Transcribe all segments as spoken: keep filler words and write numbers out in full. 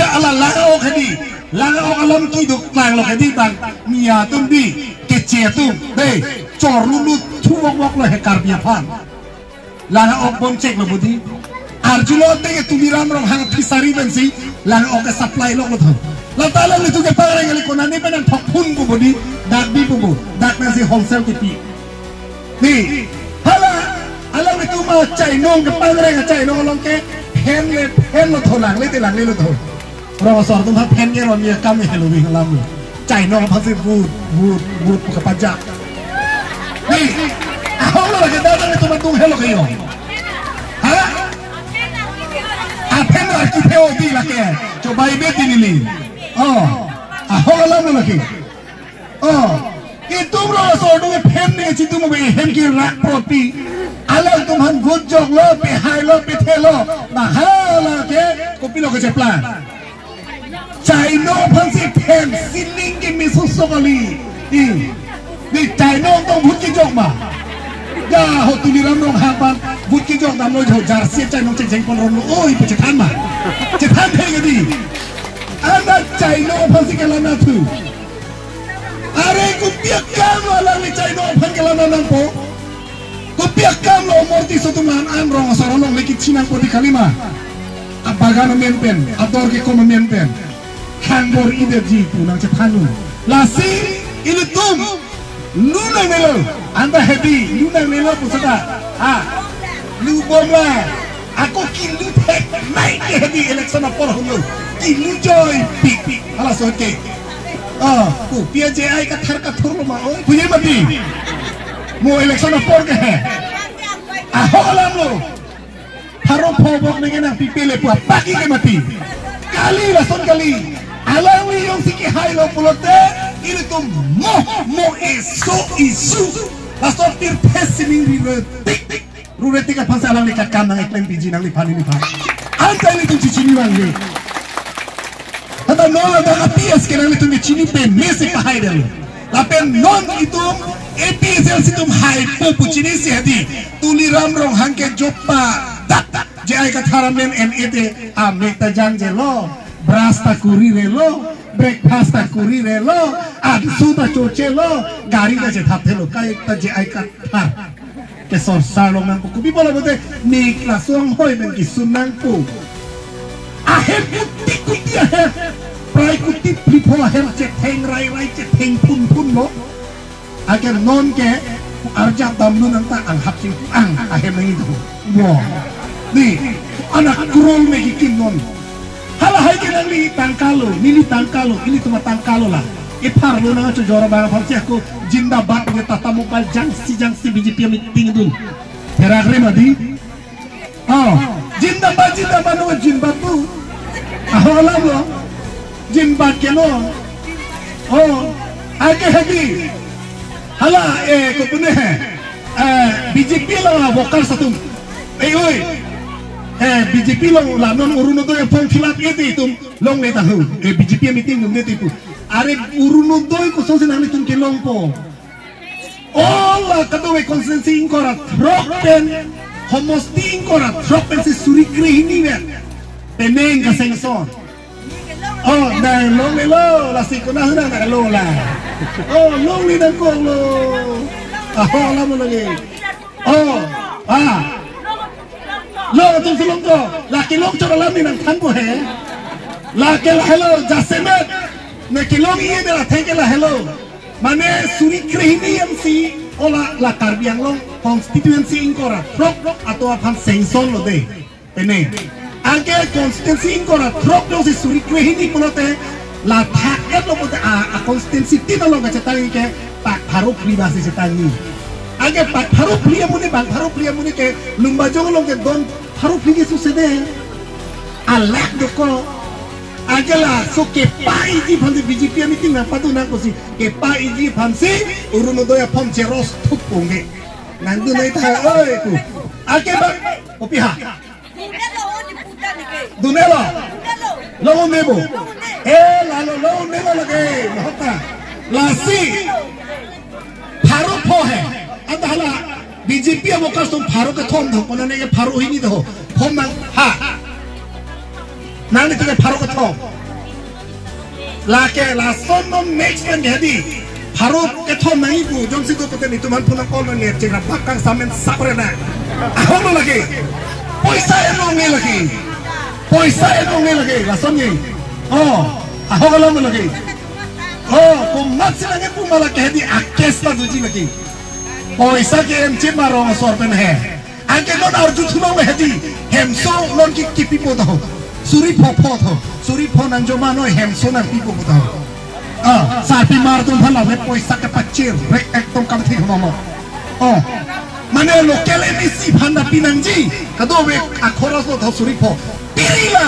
Ala lang-ok hedi, lang-ok alam keduk lang lo hedi bang, Miya atum di, Keche atum, dei, chorlulu thuvokvok lo he Karbi aphan. Lang-ok bom chek lo bodi. Arjulo te ke Tuliram Ronghang fishery pensi lang-ok ke supply lo lo tho. Lata alanglitum ke pareng kali konane pen nangthok phun pu bodi, dak bi pu bo, dak nangsi wholesale kepi. Ni, hala, alanglitum ma chainong ke pangreng chainong along ke phen le phen lo tho, langle te langle lo tho. Rong asor atum ha phen ke ron ya kam helo wi alam lo. Chainong aphansi vut, vut, vut pu kapajak. Ni, ahok lo lake dak alanglitum atum helo ke yo. Ha? Aphen lo arki theo di lake. Chobai be di neli. Oh, ahok alam lo lake. Oh, itum rong asor atum phen ne chitum be hem ke rak propi. Alangtum aphan vut jok lo, pehai lo, pethe lo. Mahala ke, kopilo kecheplang. Chainong aphansi phen, sining ke meso so kali. I, ni chainong tong vut kejok ma. Ya, ho Tuliram Ronghang aphan, vut kejok damlo jo, jersey chainong cheng cheng pon ron lo. Oi, pu chethan ma. Chethan theng di. Ana chainong aphansi kelang na thu. Are kopi akam lo alangli chainong aphan kelang nangpo. Kopi akam lo Morti atum la-an rong asor along le kechinang poti kalima. Abagan amen pen, ador kekom amen pen. Hangbor idetji pu nangchethan un. Lasi ilitum lu nangnelo, anta hedi, lu nangnelo pu seta. Ha. Lu bom la. Ako kilu thek nai ke hedi election apor holo. Kilu joipik. Hala so ke. Ah, pu pia J I Kathar kathur lo ma oi. Puye mati. Mo election apor ke he. Ahok alam lo. Pharo pho bok neke nangpipe le pu apaki ke mati. Kali lason kali. Alangli jongsi kehai lo pulote ilitum mo mo eso isu. Lason pirthe sining ri re tik tik. Rure tik aphansi alangli kakam nang eklem piji nangliphan neliphan. Anta ilitum chichini vangve. Anta non ladak a P S ke nanglitum kechini peme si pahai detlo. Lapen non itum A P H L C atum haipo pu chinisi hedi. Tuliram Ronghang ke jopa dak dak J I Kathar amen N A te amek ta jangjelo, brush ta kurirelo, breakfast ta kurirelo, ansu ta chochelo, gari ta chethapthelo, kaita J I Kathar. Kesorsar long nangpo, kopi bola bote, nik laso anghoi pen kisun nangpo. Ahem kuti kuti ahem. Prai kuti phli pho ahem chetheng rai rai chetheng phun phun lo. Ake non ke arjap damlo nang ta anghap sing ang ahem nang idu. Wo. Ni, anak kurol me kikim non. Halahai ke nangli tangka lo, neli tangka lo, ilitum atangka lo la. Ipharlo nang chojor abang aphansi ako jindabad ke Tata Mobile jangsi jangsi B J P meeting dun. Therak re mati. Oh, jindabad, jindabad, no, jindabad tu. Aho alam lo. Jindabad ke lo. Oh, ake hedi. Hala, eh, kopune he. Eh, B J P lo workers atum. Eh, oi. Eh, B J P lo la non Orunodoi form fill up ete itum longle ta ho. Eh, B J P meeting longle te pu. Are Orunodoi kosonsi nanglitum kelongpo. All la kadokave constituency ingkoi ra throk pen, homosti ingkoi ra throk pensi suri krehini pen penang ka-sanction. Oh, nang longlelo, lasi konat ahut nang longle la. Oh, longle nangkoklo. Ah, ho, alam lagi. Oh, ah. Long atumsi longkok. La kelong chot alam ne nangthanpo he. La ke lahelo, jasemet. Ne kelong-i-e de la thek ke lahelo. Mane suri krehini ansi, ola la Karbi Anglong constituency ingkoi ra throk atum aphan sanction lo de. Pene. Anke constituency ingkoi ra throk jongsi suri krehini pulote la thak-et lo pulote a, a constituency tin along kachetang ke pak pharo phli basi chetangji. Anke pak pharo phli amonit bang pharo phli amonit ke Lumbajong along ke don pharo phli ke suse de. Alak dokok. Anke laso kepaiji aphansi B J P meeting nangpadun nangkosi. Kepaiji aphansi Orunodoi a-form xerox thup ponge. Nangdun nai tha oi pu. Anke ba, kopi ha. Dun-e lo. Long-un-e bo. Eh, lalo long-un-e lo lake. Mahota. Lasi. Pharo pho he. Anta hala B J P a-workers atum pharo kethom do. Konane ke pharo hini do. Form nang ha. Nang niti ke pharo kethom. Lake lason non next time hedi pharo kethom nangji pu jongsi do pute netum aphan phone call non ne chengra bak kangsamen sapre na. Ahok lo lake. Poisa en longle lake. Poisa en longle lake. Lason ni. Oh, ahok lo lake. Oh, komatsi nangkepu ma lake hedi akes ta doji lake. Poisa ke-em chit ma rong asor pen he. Anke non arju thulong le hedi. Hemso non ke kipipo ta ho. Suri pho pho ta ho. Suri pho nangjo ma noi hemso nangpipo ta ho. Ah, sarpimar atum aphan la me poisa kepachir. Rek ekdom kam thik hono lo. Oh. Mane local M A C aphan ta pinangji. Kadokave akhoros lo ta ho suri pho. Piri la.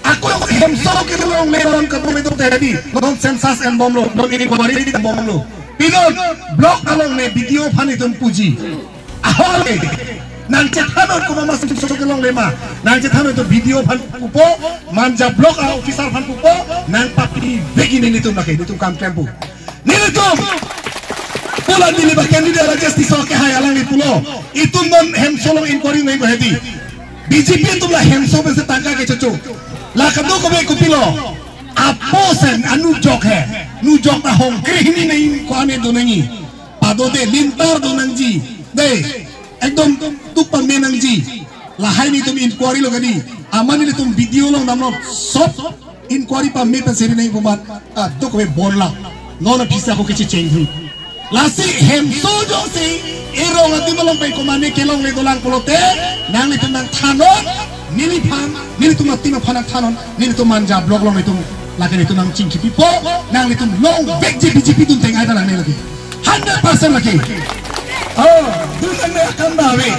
Ako hemso kelongle ram kadokave do hedi. Non census en bomlo. Non inquiry en bomlo. Pinon block along ne B D O aphan itum puji. Ahok le. Nangchethannon komat ma hemso kelongle ma. Nangchethannon to B D O aphan pupo, Manja block a-officer aphan pupo, nangpapivekji nelitum lake, nelitum kam klem pu. Nelitum. Pula neli ba candidate Rajesh Tisso kehai alangli pulo. Itum non hemso along inquiry nangji hedi. B J P atum la hemso pensi tangka kechocho. La kadokave kopilo. Apo sen anu jok he. Nu jok ta hong krehini nangji ko-an do nangji. Pado de lintar do nangji. De, ekdom tuk pame nangji. Lahai netum inquiry lo kadi. Amat netum B D O along damlo sop inquiry pame pen seri nangji komat. Ah, tuk pame bon la. Non aphi si ako kechecheng hu. Lasi hemso jongsi erong adim along pen komat ne kelongle dolang pulote nanglitum nangthannon, neliphan, nelitum adim aphan nangthannon, nelitum Manja block along netum lake netum nangchingkipipo, nanglitum longvekji B J P atum tengai ta nangne lake. Hundred percent lake. Oh, dun nangne akam ta ave.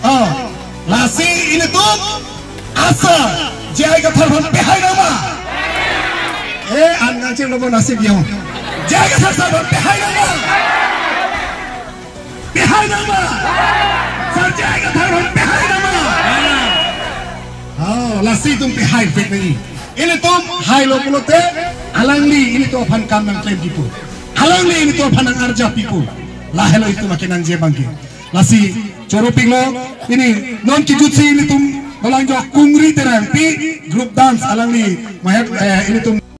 Oh, lasi ilitum asa J I Kathar aphan pehai nang ma? Eh, an nangcheng lo bo nasi biong. J I Kathar sar aphan pehai nang ma? Pehai nang ma? Sar J I Kathar aphan pehai nang ma? Oh, lasi itum pehaivek nangji. Ilitum hailo pulote alangli ilitum aphan kam nangklemji pu. Alangli ilitum aphan nang-arjapji pu. Lahelo itum akenangji abangke. Lasi choro pik lo, pini non kejutsi ilitum dolang jok Kungri Terangpi group dance alangli mahep, eh, ilitum